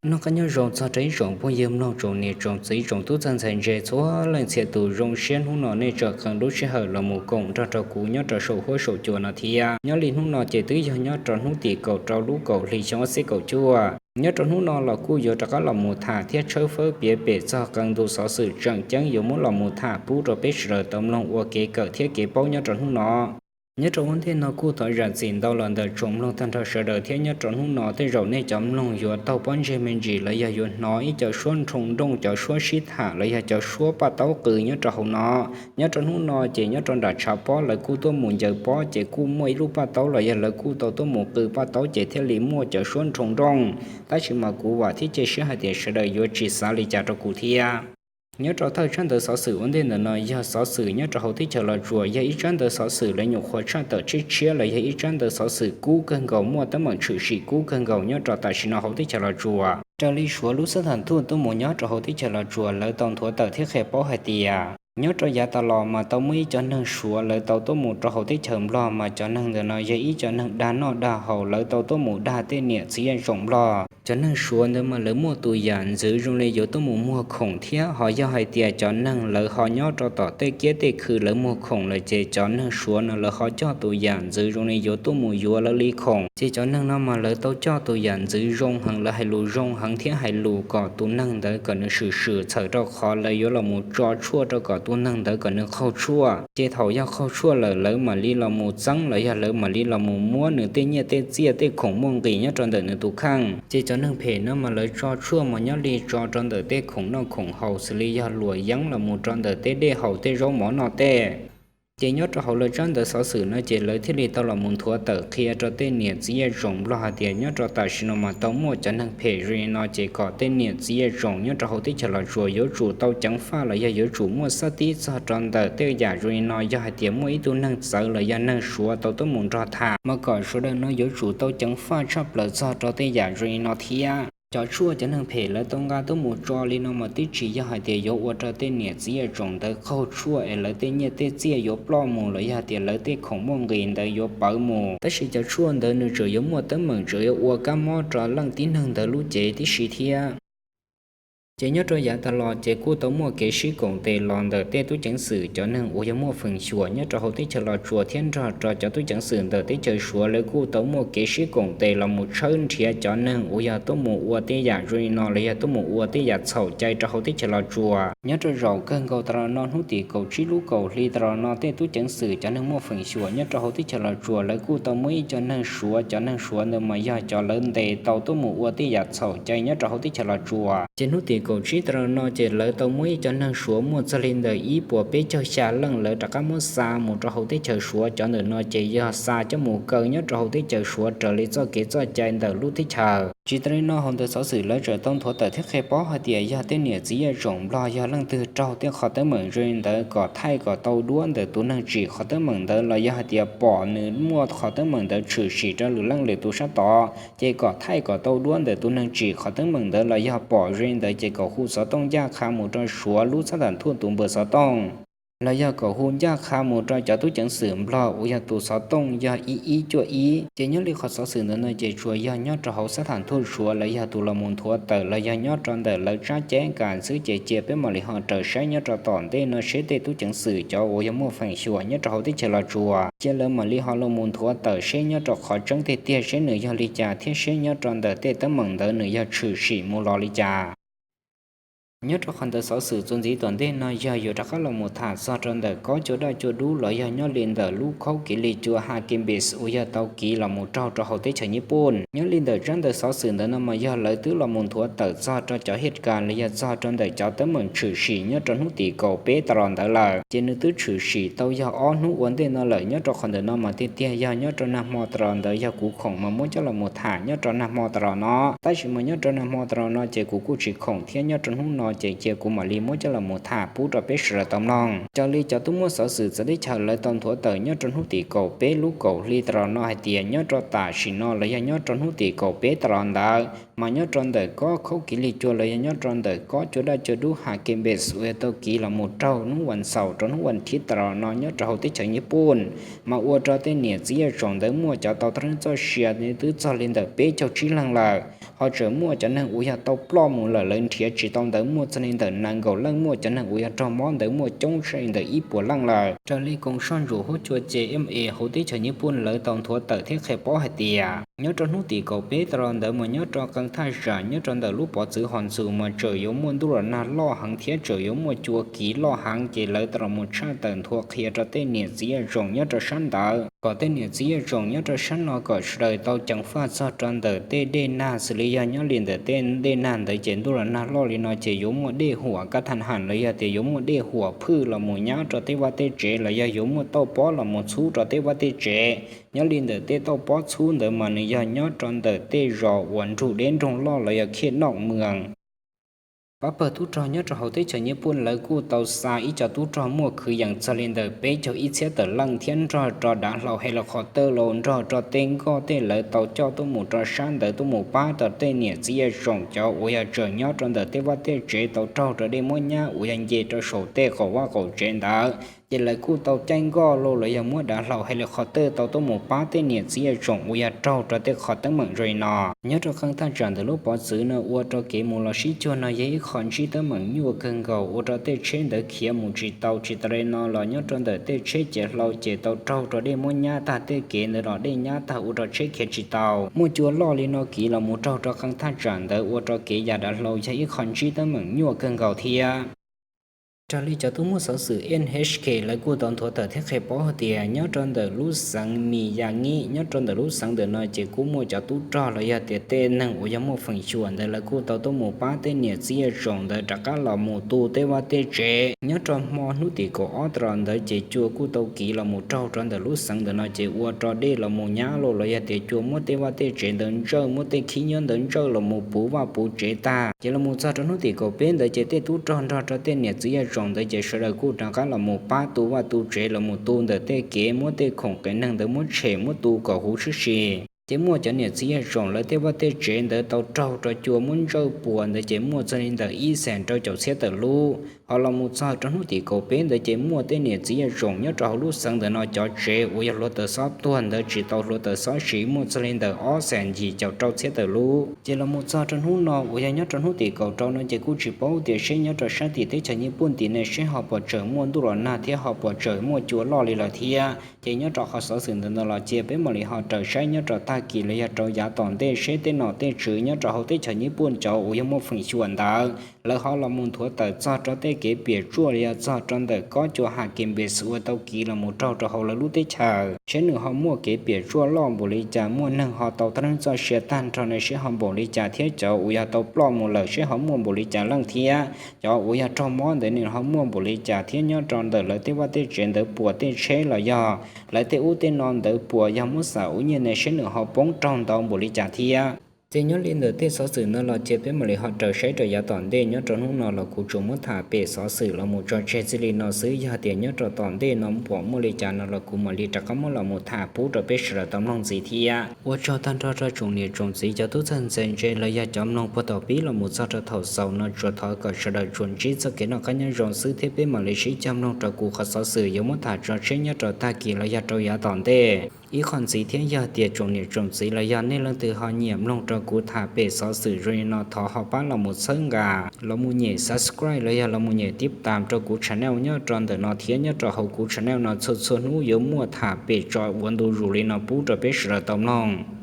Noj qab nyob zoo txog rau ib tsoom phooj ywg mloog, tsoom niam tsoom txiv, tsoom tub txawg ntxhais ntse txhua leej txhia tus. Zoo siab hnub no nej tso qee lub sij hawm los mus koom nrog rau kuv nyob rau saum huab saum cua no thiab. Nyob li hnub no ces twb yog nyob rau hnub tim kaum rau lub kaum hli xyoo ob txhiab kaum cuaj. Nyob rau hnub no los kuj yuav rov qab los mus tham thiab tshawb fawb piav pem txog qee ntu xov xwm tseem ceeb yuav muab los mus tham pub rau peb sawv daws tau mloog ua kev kawm thiab kev paub nyob rau hnub no. Nyob rau ua ntej no kuj thov zam txim ntau los ntawm tsoom mloog tag nrho sawv daws thiab. Nyob rau hnub no tej zaum nej cov mloog yuav taug pob ntseg me ntsis los yog yuav hnov ib co suab nroo nrooj, cov suab sib tham los yog cov suab paj taub qw nyob rau hauv no. Nyob rau hnub no ces nyob rau nram tshav pob lawv kuj tuaj mus ncaws pob ces kuj muaj ib lub paj taub los yog lawv kuj tau tuaj mus qw paj taub ces thiaj li muaj cov suab nroo nrooj. Tab sis mas kuv vam thiab cia siab hais tias sawv daws yuav tsis xav li cas rau kuv thiab. Nyob rau thawj tsab ntawv xov xwm ua ntej ntawm no yog xov xwm nyob rau hauv teb chaws Los Tsuas, yog ib tsab ntawv xov xwm lawv nyuam qhuav tshaj tawm tshiab tshiab los yog ib tsab ntawv xov xwm kub kawg nkaus, muaj teeb meem tshwm sim kub kawg nkaus nyob rau tam sim no hauv teb chaws Los Tsuas. Raws li Suav lub xab tham thuj tuaj mus nyob rau hauv teb chaws Los Tsuas lawv tau nthuav tawm thiab qhia paub hais tias nyob rau yav tas los mas tau muaj ib co neeg Suav lawv tau tuaj mus rau hauv teb chaws Nplog, mas cov neeg ntawm no yog ib co neeg dag noj dag haus, lawv tau tuaj mus dag tej niam txiv yaj zoom Nplog. Cov neeg Suav ntawd mas lawv muaj tus yam ntxwv zoo li yuav tuaj mus muag khoom thiab, ho yog hais tias cov neeg lawv ho nyob rau tom tej kiab tej khw lawv muag khoom lawm ces cov neeg Suav no lawv ho coj tus yam ntxwv zoo li yuav tuaj mus yuav lawv li khoom. Ces cov neeg no mas lawv tau coj tus yam ntxwv zoo heev, lawv hais lus zoo heev thiab hais lus kom tus neeg ntawd kom nws swm swm txhawm rau qhov lawv yuav los mus tso tshuaj rau kom tus neeg ntawd kom nws qaug tshuaj. Ces thaum yog qaug tshuaj lawm lawv mam li los mus txeeb los yog lawv mam li los mus muab nws tej nyiaj tej txiaj tej khoom muaj nqis nyob rau ntawm nws tus kheej. Ces cov neeg phem no mas lawv tso tshuaj mas nyob li tso rau ntawm tej khoom noj khoom haus xws li yog luam yeeb los mus rau ntawm tej dej haus tej zaub mov noj tej. Ces nyob rau hauv lawv tsab ntawv xov xwm no ces lawv thiaj li tau los mus nthuav tawm qhia rau tej niam txiv yaj zoom Nplog hais tias nyob rau tam sim no mas tau muaj cov neeg phem zoo li no ces kom tej niam txiv yaj zoom nyob rau hauv teb chaws Los Tsuas yuav tsum tau ceev faj los yog yuav tsum muaj xab tib txog rau ntawm tej yam zoo li no. Yog hais tias muaj ib tug neeg txawv los yog neeg Suav tau tuaj mus nrog tham mas kom sawv daws no yuav tsum tau ceev faj tshaj plaws txog rau tej yam zoo li no thiab. Cov tshuaj cov neeg phem lawv tau nqa tuaj mus tso li no mas twb tsis yog hais tias yuav ua rau tej niam txiv yaj zoom ntawd qaug tshuaj es lawv tej nyiaj tej txiaj yuav ploj mus los yog tias lawv tej khoom muaj nqis ntawd yuav pawv mus. Tab sis cov tshuaj ntawd nws tseem yuav muaj teeb meem tseem yuav ua kab mob rau leej tib neeg ntawd lub cev tib si thiab. Ces nyob rau yav tas los ces kuj tau muaj kev sib koom tes los ntawm tej tub ceev xwm cov neeg uas yog muaj feem xyuam nyob rau hauv teb chaws Los Tsuas thiab nrog rau cov tub ceev xwm ntawm teb chaws Suav lawv kuj tau muaj kev sib koom tes los mus tshawb nrhiav cov neeg uas yog tuaj mus ua tej yam zoo li no los yog tuaj mus ua tej yam txhaum cai rau hauv teb chaws Los Tsuas. Nyob rau zaum kawg nkaus tas los no hnub tim kaum tsib lub kaum hli tas los no tej tub ceev xwm cov neeg muaj feem xyuam nyob rau hauv teb chaws Los Tsuas lawv kuj tau muab ib co neeg Suav, cov neeg Suav ntawd mas yog cov lawv ntes tau tuaj mus ua tej yam txhaum cai nyob rau hauv teb chaws Los Tsuas. Ces hnub tim kaum tsib tas los no ces lawv tau muab ib co neeg Suav muaj txog li ntawm ib puas peb caug xya leej lawv rov qab muab xa mus rau hauv teb chaws Suav. Cov ntawm no ces yog xa coj mus kaw nyob rau hauv teb chaws Suav raws li txoj kev txoj cai ntawm lub teb chaws. Tsis tas li no hauv ntawv xov xwm lawv tseem tau nthuav tawm thiab qhia paub hais tias yog tej niam txiv yaj zoom Nplog yog leej twg raug tej qhov teeb meem zoo li ntawd kom thaij kom tau duab ntawm tus neeg tsim qhov teeb meem ntawd los yog hais tias pom nws muaj qhov teeb meem ntawd tshwm sim rau lwm leej lwm tus sab tod ces kom thaij kom tau duab ntawm tus neeg tsim qhov teeb meem ntawd los yog pom zoo li ntawd ces kom hu xov tooj ncaj qha mus rau Suav lub xab tham thuj tus npawb xov tooj los yog kom hu ncaj qha mus rau cov tub ceev xwm Nplog uas yog tus xov tooj yog ib ib cuaj ib. Ces nyob li qhov xov xwm ntawd no ces tsuas yog nyob rau hauv xab tham thuj Suav lawv yog tus los mus nthuav tawm los yog nyob rau ntawm lawv tsab ceb kas xwb ces cia peb mam li ho raws saib nyob rau tom ntej no seb tej tub ceev xwm cov uas yog muaj feem xyuam nyob rau hauv teb chaws Los Tsuas cia lawv mam li ho los mus nthuav tawm seb nyob rau qhov tseeb tiag tiag seb nws yog li cas thiab seb nyob rau ntawm tej teeb meem ntawd nws yog tshwm sim mus los li cas. Nyob rau qhov ntawd xov xwm txuas ntxiv tom ntej no yog yuav rov qab los mus tham txog rau ntawm kob cua daj cua dub los yog nyob li ntawm lub khaub kev li cua Hagibis uas yog tau kiv los mus raug rau hauv teb chaws Nyij Pooj. Nyob li ntawm tsab ntawv xov xwm ntawd no mas yog lawv twb los mus nthuav tawm txog rau cov hiaj kas los yog txog rau ntawm cov teeb meem tshwm sim nyob rau hnub tim kaum peb tas los ntawd lawm ces nws twb tshwm sim tau yog ob hnub ua ntej no lawm. Nyob rau qhov ntawm no mas tiag tiag yog nyob rau nag hmo tas los ntawd yog kuv khoom mas muab coj los mus tham nyob rau nag hmo tas los no, tab sis mas nyob rau nag hmo tas los no ces kuv kuj tsis khoom thiab nyob rau hnub no ces cia kuv mam li muab coj los mus tham pub rau peb sawv daws tau mloog. Raws li cov tub muaj xov xwm txawv teb chaws lawv tau nthuav tawm nyob rau hnub tim kaum peb lub kaum hli tas los no hais tias nyob rau tam sim no los yog nyob rau hnub tim kaum peb tas los ntawd mas nyob rau ntawm kob khaub kiv lig cua los yog nyob rau ntawm kob cua daj cua dub ha ke npes uas yog tau kiv los mus raug hnub vas xaum rau hnub vas thiv tas los no nyob rau hauv teb chaws Nyij Pooj mas ua rau tej niam txiv yaj tsoom ntawd muaj cov tau tag neej txoj sia twb txog li ntawm peb caug tsib leeg lawm. Ho tseem muaj cov neeg uas yog tau ploj mus lawm lawv nrhiav tsis tau ntawd muaj txog li ntawm nees nkaum leej, muaj cov neeg uas yog raug mob ntawd muaj coob tshaj li ntawm ib puas leej lawm. Raws li koom soj ntsuam huab cua C M A hauv teb chaws Nyij Pooj lawv tau nthuav tawm thiab qhia paub hais tias nyob rau hnub tim kaum peb tas los ntawd mas nyob rau qee thaj tsam nyob rau ntawm lub pov txwv Hos Ntxus mas tseem yuav muaj ntuj los nag loj heev thiab tseem yuav muaj cua kiv loj heev, ces lawv tau los mus tshaj tawm nthuav qhia rau tej niam txiv yaj tsoom nyob rau sab ntawd kom tej niam txiv yaj tsoom nyob rau sab no kom sawv daws tau ceev faj txog rau ntawm tej dej nag xws li yog nyob li ntawm tej dej nag ntawd ces ntuj los nag loj li no ces yuav muaj dej huam kab thaj ham los yog tias yuav muaj dej huam phwj los mus nyab rau tej vaj tej tsev los yog yuav muaj tauj pob los mus txhub rau tej vaj tej tsev. Nyob li ntawm tej tauj pob txhub ntawd mas nws yog nyob rau ntawm tej zos uas nrug deb nroog loj los yog khiaj noj mws. Pab pawg tub rog nyob rau hauv teb chaws Nyij Pooj lawv kuj tau xa ib co tub rog muaj kwv yees txog li ntawm peb caug ib txhiab tawm leej thiab nrog rau dav hlau helicopter los nrog rau tej nkoj tej lawv tau coj tuaj mus rau sab ntawd tuaj mus pab rau tej niam txiv yaj tsoom cov uas yog tseem nyob rau ntawm tej vaj tej tsev tau raug rau dej muab nyab uas yog nce rau saum tej qaum vaj qaum tsev ntawd. Ces lawv kuj tau caij nkoj los los yog muab dav hlau helicopter tau tuaj mus pab tej niam txiv yaj tsoom uas yog raug rau tej qhov teeb meem zoo li no. Nyob rau qee thaj tsam ntawm lub pov txwv no ua rau kev mus los sib cuag no yog ib qho ntsib teeb meem nyuaj kawg nkaus ua rau tej tsheb ntawd khiav mus tsis tau. Tsis tas li no los nyob rau ntawm tej tsheb ciav hlau ces tau raug rau dej muab nyab tag, tej kev ntawd los dej nyab tag ua rau tsheb khiav tsis tau. Muaj cua loj li no kiv los mus raug rau qee thaj tsam ntawd ua rau kev ya dav hlau yog ib qho ntsib teeb meem nyuaj kawg nkaus thiab. Raws li cov tub muaj xov xwm N H K lawv kuj tau nthuav tawm thiab qhia paub hais tias nyob rau ntawm lub xeev Mis Yas Nyij, nyob rau ntawm lub xeev ntawm no ces kuj muaj cov tub rog los yog tias tej neeg uas yog muaj feem xyuam ntawd lawv kuj tau tuaj mus pab tej niam txiv yaj tsoom ntawd rov qab los mus tu tej vaj tej tsev. Nyob rau hmo hnub tim kaum ob tas los ntawd ces cua kuj tau kiv los mus raug rau ntawm lub xeev ntawm no ces ua rau dej los mus nyab los los yog tias cua muab tej vaj tej tsev ntawd ntsawj, muab tej khib nyiab ntawd ntsawj los mus puv vaj puv tsev tag. Ces los mus txog rau hnub tim kaum peb ntawd ces tej tub rog nrog rau tej niam txiv yaj tsoom ntawd ces sawv daws kuj rov qab los mus pab tu vaj tu tsev los mus tu ntawm tej kev, muab tej khoom qias neeg ntawd muab tshem muab tu kom huv tib si. Ces muaj cov niam txiv yaj tsoom lawv tej vaj tej tsev ntawd tau raug rau cua muab ntsawj puas ntawd ces muaj txog li ntawm ib xees rau caum txhiab tawm lub. Ho los mus txog rau hnub tim kaum peb ntawd ces muaj tej niam txiv yaj tsoom nyob rau hauv lub xeev ntawm no cov tsev uas yog hluav taws xob tuag ntawd tsis tau hluav taws xob siv muaj txog li ntawm ob xees yim caum rau txhiab tawm lub. Ces los mus txog rau hnub no uas yog nyob rau hnub tim kaum rau no ces kuj tsis paub tias seb nyob rau sab tim teb chaws Nyij Pooj tim ne seb ho puas tseem muaj ntuj los nag thiab ho puas tseem muaj cua loj li lawm thiab. Ces nyob rau qhov xov xwm ntawm no los cia peb mam li ho raws saib nyob rau tag kis los yog rau yav tom ntej seb tej nom tej tswv nyob rau hauv teb chaws Nyij Pooj cov uas yog muaj feem xyuam ntawd lawv ho los mus nthuav tawm txog rau tej kev piam tsuaj los yog txog rau ntawm kob cua ha ke npes uas tau kiv los mus raug rau hauv lawv lub teb chaws seb nws ho muaj kev piam tsuaj loj npaum li cas, muaj neeg ho tau tag neej txoj sia tag nrho ne seb ho npaum li cas thiab cov uas yog tau ploj mus lawm seb ho muaj npaum li cas leej thiab cov uas yog raug mob ntawd nws ho muaj npaum li cas thiab nyob rau ntawm lawv tej vaj tej tsev ntawd puas tej tsheb los yog lawv tej ub tej no ntawd puas yog muab xam ua nyiaj ne seb nws ho poob raug ntau npaum li cas thiab. Ces nyob li ntawm tej xov xwm no los cia peb mam li ho raws saib rau yav tom ntej. Nyob rau hnub no los kuv tsuas muab tham pem xov xwm los mus tso tseg txij li no xwb, yog tias nyob rau tom ntej no puas muaj li cas no los kuv mam li rov qab muab los mus tham pub rau peb sawv daws tau mloog ntxiv thiab. Ua tsaug tag nrho rau tsoom niam tsoom txiv cov tub txawg ntxawg ntse los yog cov mloog puag thaum pib los mus txog rau thaum xaus no, tsuas thov kom sawv daws tsuas ntsib txoj kev noj qab nyob zoo xwb thiab peb mam li sib cog mloog rau kuv qhov xov xwm yuav muab tham tso tseg nyob rau tag kis los yog rau yav tom ntej. Ib qho ntxiv thiab yog tias tsoom niam tsoom txiv los yog nej leej twg ho nyiam mloog rau kuv tham pem xov xwm zoo li no thov ho pab los mus txhawb nqa los mus nyem subscribe los yog los mus nyem tib tam rau kuv channel nyob rau ntawm no thiab nyob rau hauv kuv channel no txhua txhua hnub yuav muaj tham pem tso ua ntu zus li no pub rau peb sawv daws tau mloog.